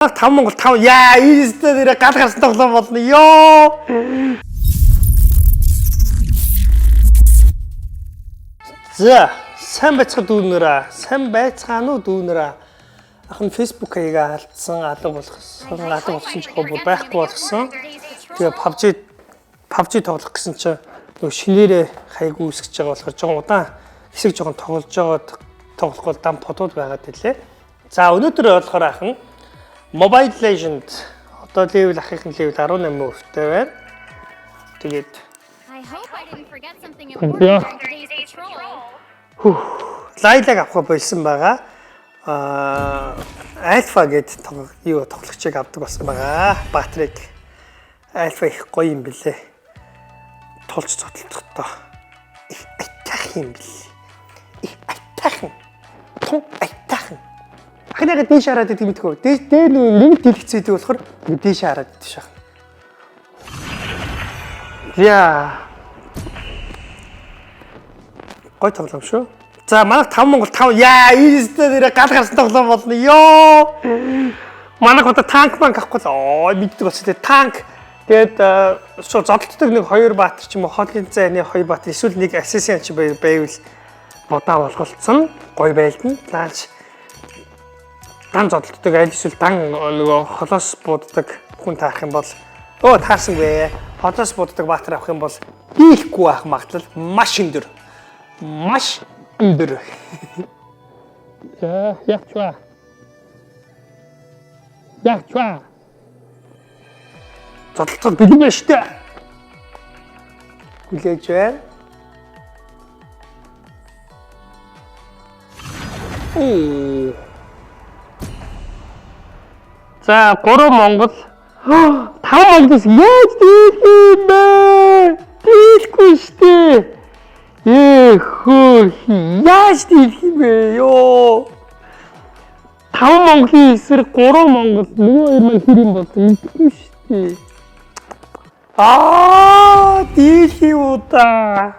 5 Монгол 5 яа ийстэй нэрэ гал гарсан тоглоом болно ёо. За сайн байцгаа дүүнэрээ сайн байцгаана уу дүүнэрээ ах нь Facebook хаягаа алдсан алга болгосон алга болгосон ч бүр байхгүй болгосон. Тэгээ PUBG тоглох гэсэн чинь нөгөө шинээрээ хаяг үүсгэж байгаа болохоор жоохон удаан хэсэг жоохон тоглож байгаад тоглохгүй дам подууд байгаад байлээ. За өнөөдөр болохоор ах нь Mobile Legend одоо level ахын level 18% тэй байна. Тэгээд I hope I didn't forget something Yeah. important during today's patrol. Лайлаг авах болсон байгаа. Аа Альфа гэдэг юу тоглогчийг авдаг болсон байгаа. Баатрыг Альфа их гоё юм бэлээ. Тулч цотлохдоо их айтайх юм бэлээ. Их айтайхан. Тун айтайхан. Ахныгаа дээш хараад идэг мэдгүй. Дээш дээр нөгөө нэг дэлгэц идэг болохоор нэг дээш хараад идэг шах. Яа. Гой тоглоом шүү. За манайх 5 Монгол 5 яа ийстэй нэрэ гал гарсан тоглоом болно ёо. Манайх одоо танк банк авахгүй л оо мэддэг болсон те танк. Тэгээд шууд зодтолдог нэг хоёр баатар ч юм уу хоолын зайны хоёр баатар эсвэл нэг ассасин ч байвал бодаа болголцсон гой байлдана. Лаач дан зодтолдог аль эсвэл дан нөгөө холоос бууддаг хүн таарах юм бол өө таарсангүй. Холоос бууддаг баатар авах юм бол дийлэхгүй байх магадлал маш өндөр. Маш өндөр. За, явчва. Явчва. Зодтолтод бэлэн байна шүү дээ. Хүлээж байна. Оо. За 3 Монгол 5 Монголоос яаж дийлэх юм бэ? Дийлэхгүй шүү дээ. Ээ хөө яаж дийлэх юм бэ? Йоо. 5 Монголын эсрэг 3 Монгол нөгөө хоёр маань хэр юм бол мэдэхгүй шүү дээ. Аа дийлэх юм уу та?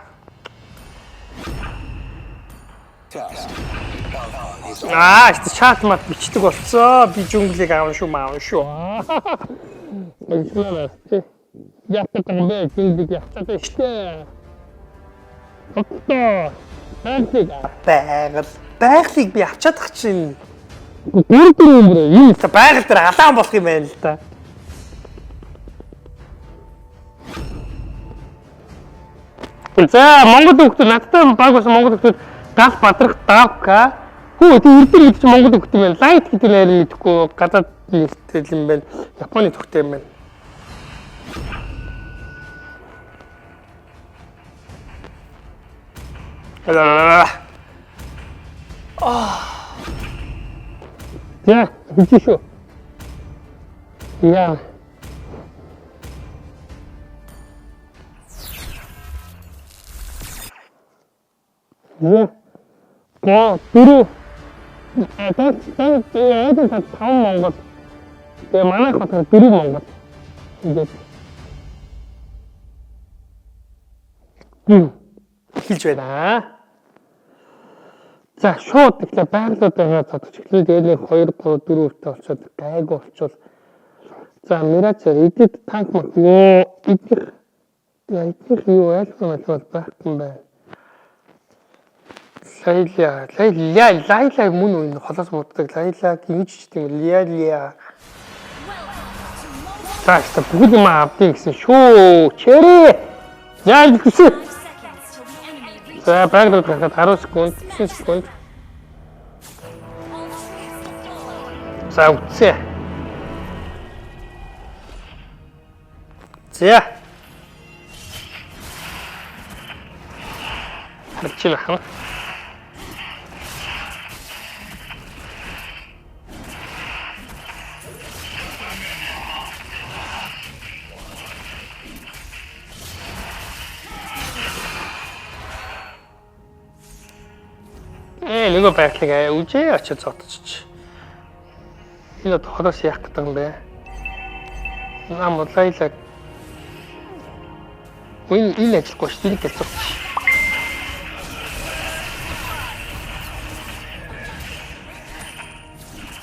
Аа, чат мат бичдэг болцоо. Би джунглийг аавна шүү, маавна шүү. Мэгслээ. Яатдаг юм бэ? Джунглийг яатдаг штэ. Одоо байглыг байгаль байглыг би авчаад ах чинь. Гүр гүр юм бэ? Юу та байгаль дээр алаан болох юм байна л да. За Монгол хүүхдүүд надтай баг болсон Монгол хүүхдүүд гал бадрах давка. Хүү тий эрдэр гэдэг чинь Монгол хүүхд юм байна. Лайт гэдэг нэр мэдэхгүй гадаад нэртэй юм байна. Японы төгтэй юм байна. Аа. За, хэлж шүү. Яа. За. Го дөрөв. Та та 5 Монгол. Тэгээ манайх болохоор 4 Монгол. Ингээд. Эхэлж байна. За шууд тэгэхээр байглууд байгаа зодож эхлэв. Тэгээд нэг 2 3 4 хүртэл болчиход гайгүй болчихвол. За Мирач эдэд танк мат ёо эднийх яа эднийх юу айлхан бол байхгүй юм байна. Лайла, Лайла, Лайла мөн үү энэ холоос мууддаг Лайла гинж ч тийм Лиалия. За ихтэй бүгд юм авдیں гэсэн шүү. Чэрэ. Яаж хүсэ? Seconds till the enemy reaches За байглууд гарахад 10 секунд, 9 секунд. all troops deployed. За үтсэ. За. Харж байна. Ээ нөгөө байглыг үжээ очиж зодчих. Энэ одоо холоос яах гэдэг юм бэ? Нам лайла. Энэ энэ ажиллахгүй шүү дээ. Энэ гэлцэх.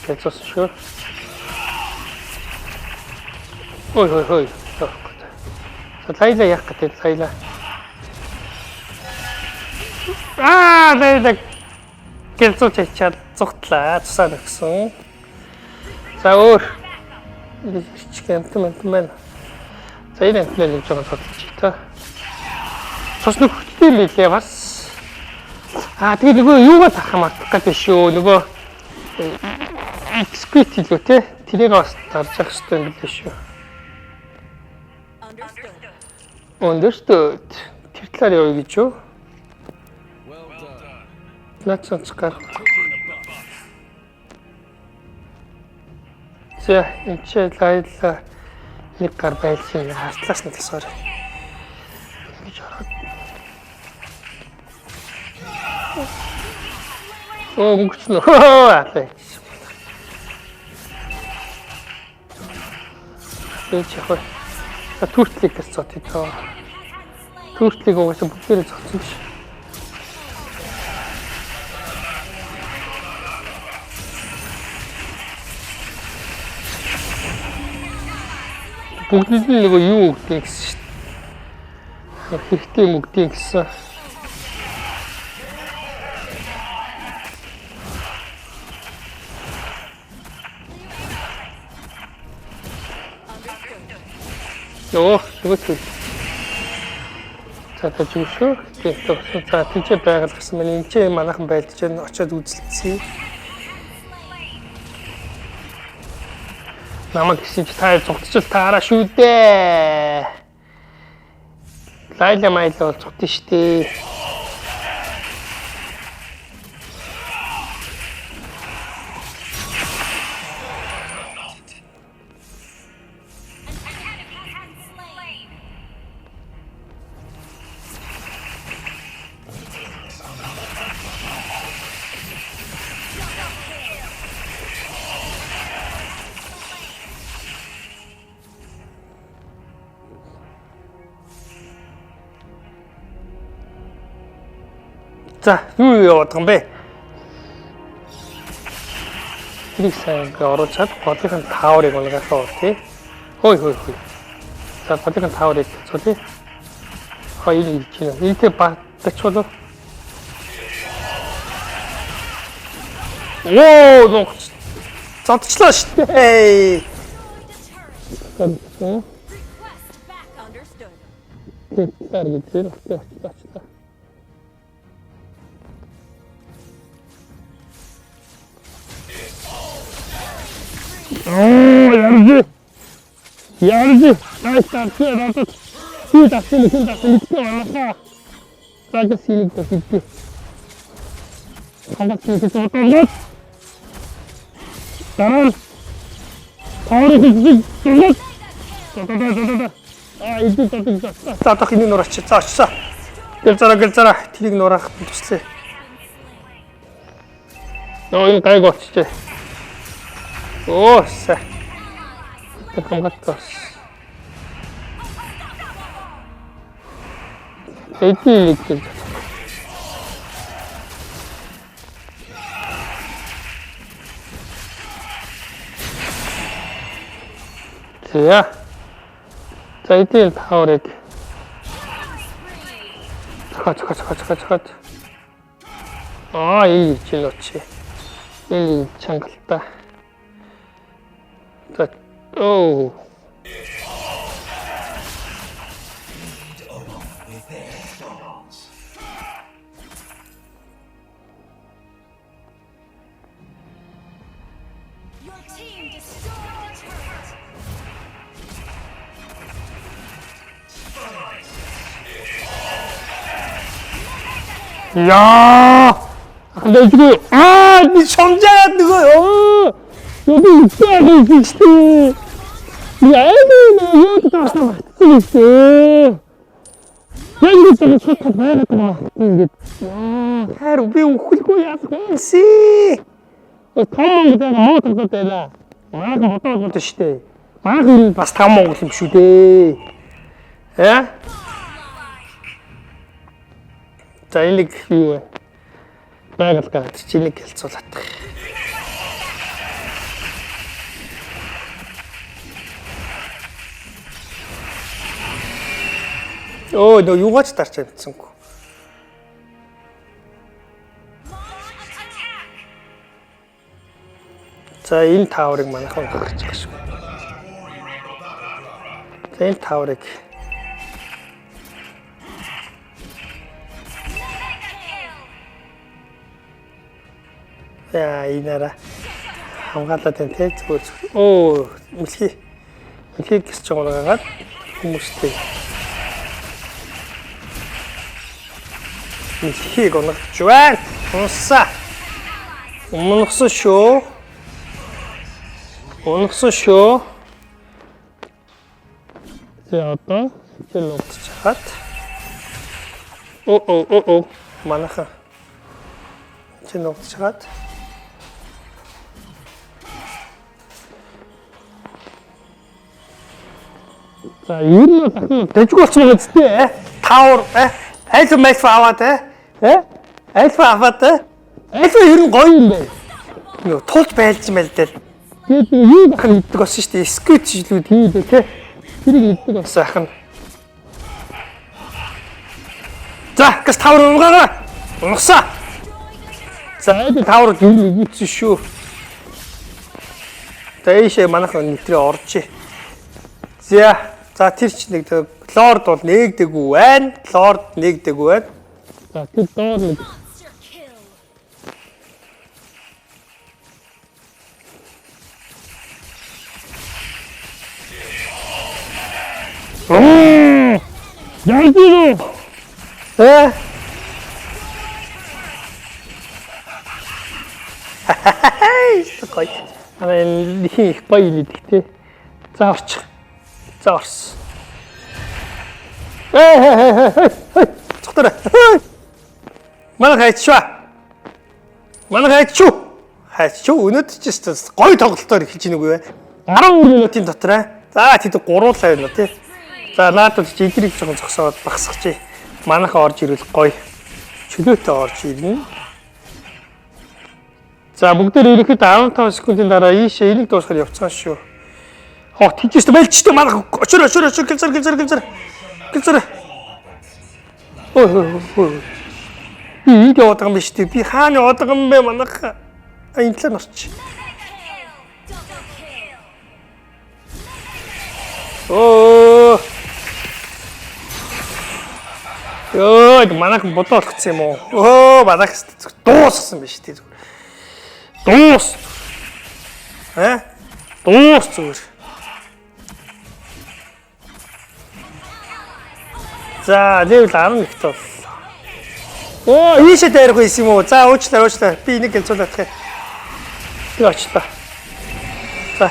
Гэлцсэн шүү. Ой ой ой. За Лайла яах гэдэг Лайла. Аа, Лайла гэлзүүч хийчихэд зугтлаа. Тусаа нөхсөн. За өөр ирчих амтан амтан байна. За энэ амтнаа нэг жоохон судалж та. Цус нөхөлтэй юм билээ бас. Аа тэгээ нөгөө юугаа тарах мартах гэдэг шүү. Нөгөө бисквит илүү те. Тэрийг бас тарж явах хэрэгтэй юм билээ шүү. Understood. Тэр талаар явъя гэж юу? Наад цонц гар. За энэ чи Лайла нэг гар байлсан хартлаас нь тасгаар. Ингэж ороод. Оо өнгөрсөн. Алаа. Тэгэж явах вэ? За turtle ийг тэр цот тоо. Turtle ийг угаасаа бүгдээрээ зогцсон биш. Бүгд нь нөгөө юу өгдөг гэсэн шүү дээ. Хэрэгтэй юм өгдөг гэсэн. Нөгөө нөгөө зүйл. За тажиг шүү. Тэгээд за тийч байгаль гэсэн маань энэ ч манайхан байлдаж байна. Очиод үзэлцье. Намайг гэсэн чи та зугтчил таараа шүү дээ. Лайла майла бол зугтэн шүү дээ. За юу яваад байгаа юм бэ? Тэрийг сайн ингээ оруулаад голынх нь tower ыг унгаахаа тий. Хой хой хой. За голынх нь tower ыг цулъя. Хоёр ирж байна. Энтэй батч болов. Оо, ногч. Зодчлоо шүү дээ. Request backup. Understood. Тэр гэж тэр очлоо. Оо, ярьж. Ярьж. Найс таа надад. Би тасны хэн тасны мэдгүй манайхаа. За сэлэг тасны. Хамгаалт хийж бодлоо. Дараа нь тоорыг хийж бодлоо. За за за за. Аа, идэв даа. За одоо энийг нураач. За очсон. Гэл зараа гэл зараа. Тэрийг нураах туслая. Нөө энэ гайг болчихжээ. Оо, сайн. Тэр хамгаалт бас. Эдийн нэг гэж. За. За эдийн tower ыг цохоо цохоо цохоо цохоо цохоо. Аа, энэ чинь очи. Энэ чангалтай. За оо. Your team destroyed a turret. Яа! Ахын дэжгүй. Аа, би шомжаад нөгөө ёо. Юу би хийхдээ. Яа, юу таасан багтсан гэсэн. Яг нэг зүйл шатах байгаад байгаа. Ингээд. Яа, хайр би үхэлгүй яах вэ? Си. Том Монгол яг муу тоглоод байлаа. Манайхан бодоо болгоод шүү дээ. Манайхан энэ бас том Монгол юм шүү дээ. Э? За энэ нэг юу вэ? Байгаль гараад чи нэг хэлцүүлээд. Өө нөө юугаач дарч амжсангүй. Launch attack. За энэ tower ыг манайхан гаргаж байгаа шүү. За энэ tower ыг Mega kill. яа энэ араа хамгаалаад байна те зүгээр зүгээр. Оо мэлхий мэлхий гэсэн ч унаагаад хүмүүстэй мэлхийг унагч байна. Унсаа. Унагсан шүү. Унагсан шүү. За одоо тэр нутчихад. Оо оо оо оо манайхан чи нутчихад. За ер нь бол ахын дэжгүй болсон байгаа зү тэ. Tower альфа мальфа аваад э. Альфа аваад э. Альфа ер нь гоё юм байна. Нөгөө тулж байлж мэлдэл. Тэгээд юу бахан иддэг болсон шүү дээ. Сквит жилүүд хийдэ тэ. Тэрийг иддэг болсон ахын. За, гэс tower унгаараа. Унгасаа. За, энэ tower ер нь игдсэн шүү. За, ийшээ манайхан нэвтрээ оржээ. За, за тэр ч нэг лорд бол нээгдэггүй байна. Лорд нээгдэггүй байна. За тэр доор нэг Monster kill. Яа. Э? Гоё. Аа энэ их гоё юм идэх те. За орчих. За орсон. Э. Цогтор. Манай хайчваа. Манай хайчуу. Хайчуу өнөөдөр ч гэсэн гоё тоглолтоор эхэлж гин үгүй вэ? 12 минутын дотор аа. За тэд гуруулаа юм уу те. За наадад чи эдрийг жоохон зогсоод багсгах чи. Манайхан орж ирвэл гоё. Чөлөөтэй орж ирнэ. За бүгдээр ирэхэд 15 секундын дараа ийшээ энийг дуусгах явцгаан шүү. Хоо тийчээс байлчтай манайх очор очор очор гэлзэр гэлзэр гэлзэр гэлзэр. Ой ой ой. Би энд яваад байгаа юм биш үү? Би хаана яваад байгаа юм бэ манайх? А энэ талаар орч. Kill. Double kill. Оо. Йоо, манайх бодоо олгцсон юм уу? Өө, манайх дууссан биш үү зүгээр. Дуус. Э? Дуус зүгээр. За, level 11-т боллоо. Оо, ийшээ дайрах байсан юм уу? За, уучлаарай, уучлаарай. Би энийг гэлзүүлэх юм. Би очлоо. За,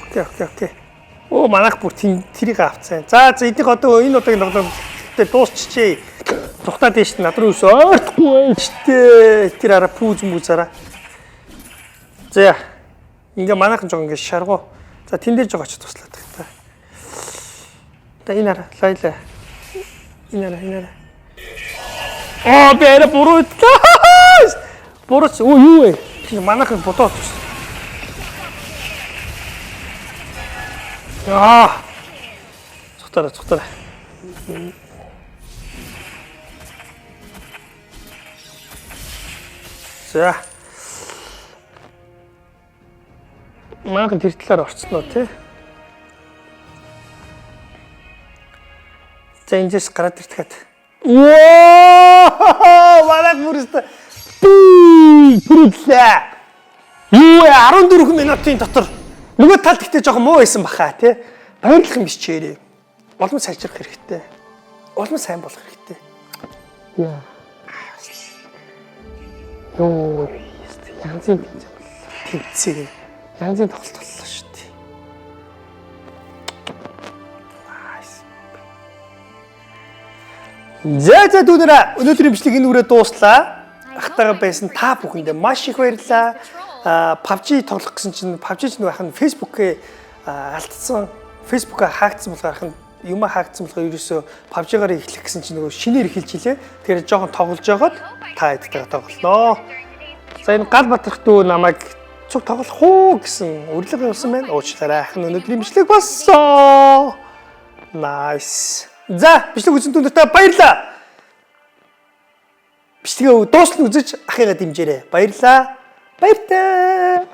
okay, okay, okay. Оо, манайх бүр тэрийг авцсан. За, за эднийх одоо энэ удаагийн тоглоом дээр дуусчихжээ. Тухтаа дээш над руу өсөө ойртохгүй байж тээ. Тэр араа пүүз мүүз араа. За. Ингээ манайхан жоо ингээ шаргуу. За, тэн дээр жоо очиж туслаад байх та. За, энэ араа лайла. Энэ араа, энэ араа. Оо, би арай буруу идлээ. Бурууч. Оо, юу вэ? Чи манайхан бодоо олчихсон. Аа. Цухтараа, цухтараа. За. Манайхан тэр талаар орцсноо тий. За энэс гараад иртгэхэд. Воо! Манайх бүрстэ. Би бүрлээ. Юу вэ? 14 минутын дотор нөгөө талд гэхдээ жоохон муу байсан баха тий. Баярлах юм биш чирээ. Улам сайжрах хэрэгтэй. Улам сайн болох хэрэгтэй. Яа. Йоо, янзын тэмцээн боллоо. Тэмцээн. Янзын тоглолт боллоо шүү дээ. Nice. За за дүүнэрэ өнөөдрийн бичлэг энэ үрээ дууслаа. Ахтайгаа байсан та бүхэндээ маш их баярлалаа. Аа PUBG тоглох гэсэн чинь PUBG ч нөх ахын Facebook-ээ алдсан. Facebook-аа хаагдсан болохоор ахын юмаа хаагдсан болохоор ерөөсөө PUBG-гаар эхлэх гэсэн чинь нөгөө шинээр эхэлж илээ. Тэгэхээр жоохон тоглож байгаад та хэдтэйгээ тоглолноо. За энэ гал батрах дүү намайг цуг тоглох уу гэсэн урилга явуулсан байна. Уучлаарай ахын өнөөдрийн бичлэг болсон. Nice. За, бичлэг үзсэн түндээ баярлалаа. Бичлэгээ дуустал үзэж ахыгаа дэмжээрэй. Баярлалаа. Баяртай.